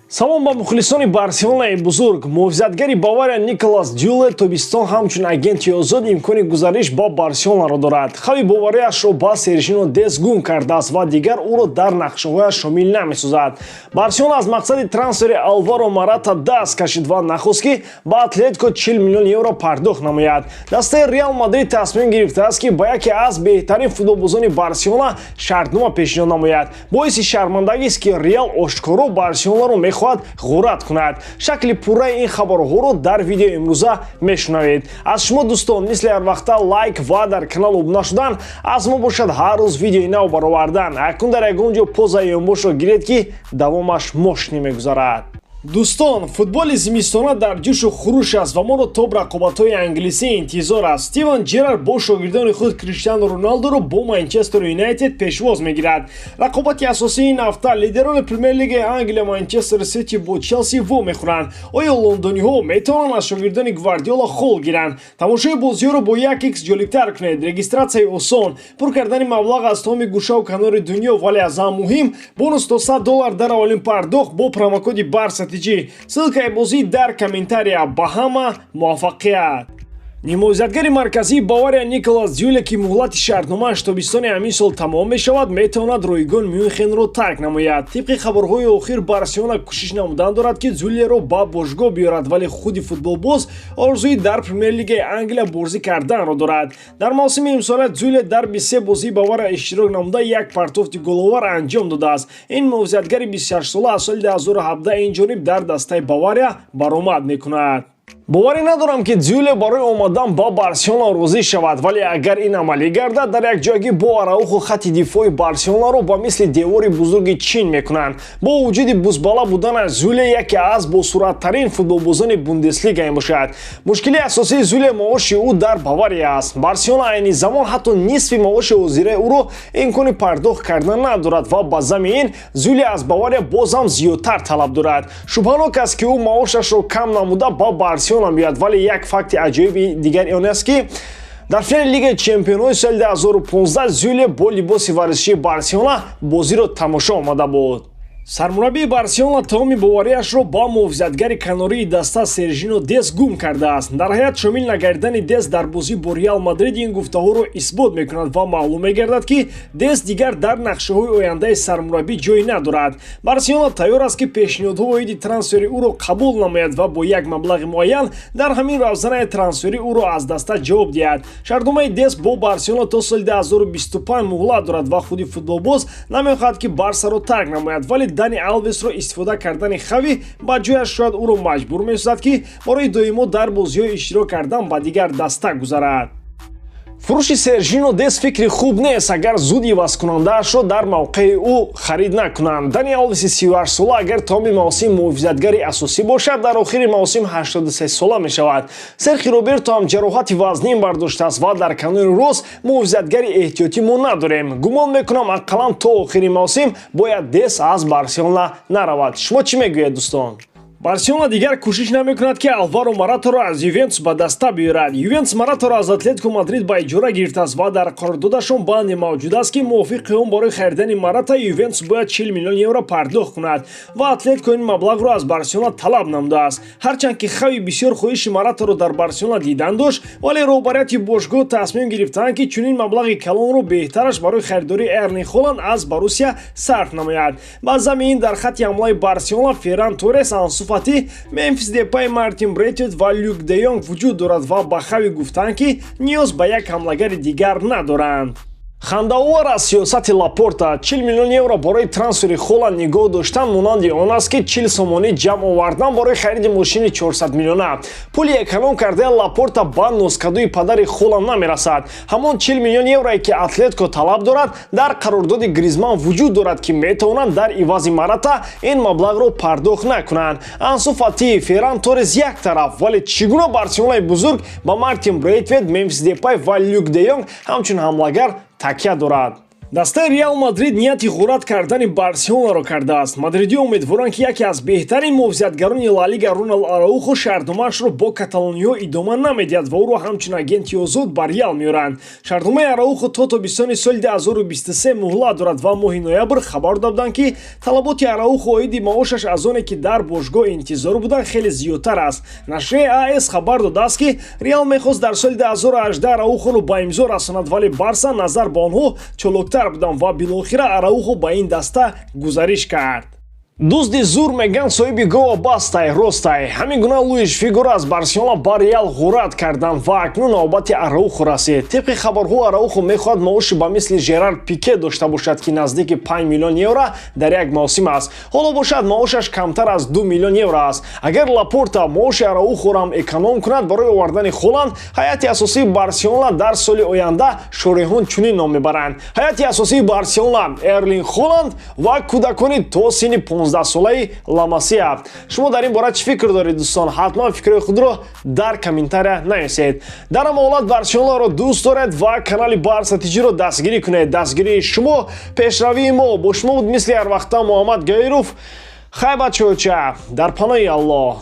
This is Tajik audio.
Салом ба мухлисони Барселонаи бузург. Муҳофизатгари Бавария Николас Зюле тобистон ҳамчун агенти озод имкони гузариш ба Барселонаро дорад. Хави бовариашро ба Сержино Дест гум кардааст ва дигар ӯро дар нақшаҳояш шомил намесозад. Барселона аз мақсади трансфери Алваро Марата даст кашид ва нахост, ки ба Атлетико 40 миллион евро пардохт намояд. Дастаи Реал Мадрид тасмим гирифтааст, ки ба яке аз беҳтарин футболбозони Барселона шартнома пешниҳод намояд. Боиси шармандагист, ки Реал ошкоро Барселонаро мехоҳад ғорат кунад. Шакли пурраи ин хабарҳоро дар видеои имрӯза мешунавед. Аз шумо, дӯстон, мисли ҳарвақта лайк ва дар канал обуна шудан. Аз мо бошад ҳар рӯз видеои нав баровардан. Акнун дар ягон ҷо позаи ёнбошро гиред, ки давомаш мошинӣ мегузарад. Дӯстон, футболи зимистона дар ҷӯшу хуруш аст ва моро топ рақобатҳои англисӣ интизор аст. Стивен Джерард бо шогирдони худ Криштиану Роналдоро бо Манчестер Юнайтед пешвоз мегирад. Рақобати асосии ин ҳафта: лидерони Премер-лигаи Англия Манчестер Сити бо Челси вомехӯранд. Оё лондониҳо метавонанд аз шогирдони Гвардиола хол гиранд? Тамошои бозиҳоро бо як икс ҷолибтар кунед. Регистратсияи осон, пур кардани маблағ аз тамоми гӯшаву канори дунё, вале аз ҳама муҳим, бонус то 100 доллар дар аввалин пардохт бо промокоди Барса TJ. Ссылкаи бозӣ дар комментария. Ба ҳама муваффақият! Нимҳофизатгари марказии Бавария Николас Зюле, ки муҳлати шартномааш тобистони ҳамин сол тамом мешавад, метавонад ройгон Мюнхенро тарк намояд. Тибқи хабарҳои охир, Барселона кӯшиш намудан дорад, ки Зюлеро ба бошгоҳ биёрад, вале худи футболбоз орзуи дар Премер-лигаи Англия бозӣ карданро дорад. Дар мавсими имсола Зюле дар 23 бозии Бавария иштирок намуда, як партофти головар анҷом додааст. Ин муҳофизатгари 26сола аз соли 2017 ин ҷониб дар дастаи Бавария баромад мекунад. Боварӣ надорам, ки Зюле барои омадан ба Барселона розӣ шавад, вале агар ин амалӣ гардад, дар якҷоягӣ бо Араухо хатти дифои Барселонаро ба мисли девори бузурги Чин мекунанд. Бо вуҷуди бузбала буданаш, Зюле яке аз босуръаттарин футболбозони Бундеслига мебошад. Мушкили асосии Зюле маоши ӯ дар Бавария аст. Барселона айни замон ҳатто нисфи маоши ҳозираи ӯро имкони пардохт кардан надорад ва ба зами ин Зюле аз Бавария боз ҳам зиёдтар талаб дорад. Шубҳанок аст, ки ӯ маошашро кам намуда ба Барселона меояд, вале як факти аҷоиби дигар он аст, ки дар финали Лигаи чемпионҳои соли 2015 Зюле бо либоси варзишии Барселона бозиро тамошо омада буд. Сармураббии Барселона тамоми бовариашро ба муҳофизатгари канории даста Сержино Дест гум кардааст. Дар ҳайат шомил нагардидани Дест дар бозӣ бо Реал Мадрид ин гуфтаҳоро исбот мекунад ва маълум мегардад, ки Дест дигар дар нақшаҳои ояндаи сармураббӣ ҷой надорад. Барселона тайёр аст, ки пешниҳодҳо оиди трансфери ӯро қабул намояд ва бо як маблағи муайян дар ҳамин равзанаи трансферӣ ӯро аз даста ҷавоб диҳад. Шартномаи Дест бо Барселона то соли 2025 муҳлат дорад ва худи футболбоз намехоҳад, ки Барсаро тарк намояд, вале Дани Алвесро истифода кардани Хави ба ҷояш шояд ӯро маҷбур месозад, ки барои доимо дар бозиҳо иштирок кардан ба дигар даста гузарад. Фурӯши Сержино Дест фикри хуб нест, агар зуд ивазкунандаашро дар мавқеи ӯ харид накунанд. Дани Алвеси 38сола агар тамоми мавсим муҳофизатгари асосӣ бошад, дар охири мавсим 83сола мешавад. Серхи Роберто ҳам ҷароҳати вазнин бардоштааст ва дар канори рост муҳофизатгари эҳтиётӣ мо надорем. Гумон мекунам, ақаллан то охири мавсим бояд Дест аз Барселона наравад. Шумо чӣ мегӯед, дӯстон? Барселона дигар кӯшиш намекунад, ки Алваро Мараторо аз Ювентус ба даста биёрад. Ювентус Мараторо аз Атлетико Мадрид ба иҷора гирифтааст ва дар қарордодашон банде мавҷуд аст, ки мувофиқи он барои харидани Марата Ювентус бояд 40 миллион евро пардохт кунад ва Атлетико ин маблағро аз Барселона талаб намудааст. Ҳарчанд ки Хави бисёр хоҳиши Мараторо дар Барселона дидан дошт, вале роҳбарияти бошгоҳ тасмим гирифтаанд, ки чунин маблағи калонро беҳтараш барои харидории Эрлинг Холанд аз Боруссия сарф намояд. Ба зами ин дар хатти ҳамлаи Барселона Ферран Торрес, Ансу Фати, Мемфис Депай, Мартин Брейтвейт ва Люк де Йонг вуҷуд дорад ва ба Хави гуфтанд, ки ниёз ба як ҳамлагари дигар надоранд. Хандаовар аз сиёсати Лапорта: 40 миллион евро барои трансфери Холанд нигоҳ доштан монанди он аст, ки 40 сомонӣ ҷамъ овардан барои хариди мошини 400 миллиона. Пули эконом кардаи Лапорта ба носкадуи падари Холанд намерасад. Ҳамон 40 миллион еврое, ки Атлетико талаб дорад, дар қарордоди Гризман вуҷуд дорад, ки метавонанд дар ивази Марата ин маблағро пардохт накунанд. Ансу Фати, Ферран Торрес як тараф, вале чӣ гуна Барселонаи бузург ба Мартин Брейтвейт, Мемфис Депай ва Люк де Йонг ҳамчун ҳамлагар такя дорад? Дастаи Реал Мадрид нияти ғорат кардани Барселонаро кардааст. Мадридиҳо умедворанд, ки яке аз беҳтарин муҳофизатгарони Ла Лига Роналд Араухо шартномаашро бо каталониҳо идома намедиҳад ва ӯро ҳамчун агенти озод ба Реал меоранд. Шартномаи Араухо то тобистони соли 2023 муҳлат дорад ва моҳи ноябр хабар доданд, ки талаботи Араухо оиди маошаш аз оне, ки дар бошгоҳ интизор буданд, хеле зиёдтар аст. Нашрияи АС хабар додааст, ки Реал мехост дар соли 2018 Араухоро ба имзо расонад, вале Барса назар ба онҳо чолоктар буданд ва билохира Араухо ба ин даста гузариш кард. Дузди зур, меган, соҳиби гова бастай ростай. Ҳамин гуна Луиш Фигуро аз Барселона ба Реал ғорат карданд ва акнун навбати Араухо расид. Тибқи хабарҳо, Араухо мехоҳад маоши ба мисли Жерар Пике дошта бошад, ки наздики 5 миллион евро дар як мавсим аст. Ҳоло бошад, маошаш камтар аз 2 миллион евро аст. Агар Лапорта маоши Араухоро ҳам эконом кунад барои овардани Холанд, ҳайати асосии Барселона дар соли оянда шореҳон чунин ном мебаранд: ҳайати асосии Барселона, Эрлинг Холанд ва кӯдакони то синни 15-солаи Ламасия. Шумо дар ин бора чӣ фикр доред, дӯстон? Ҳатман фикрҳои худро дар комментария нависед. Дар ҳама ҳолат, Барселонаро дӯст доред ва канали Барса Тиҷиро дастгирӣ кунед. Дастгирии шумо пешравии мо. Бо шумо буд, мисли ҳар вақта, Муҳаммад Гаиров. Хай, бачаоча, дар паноҳи Аллоҳ.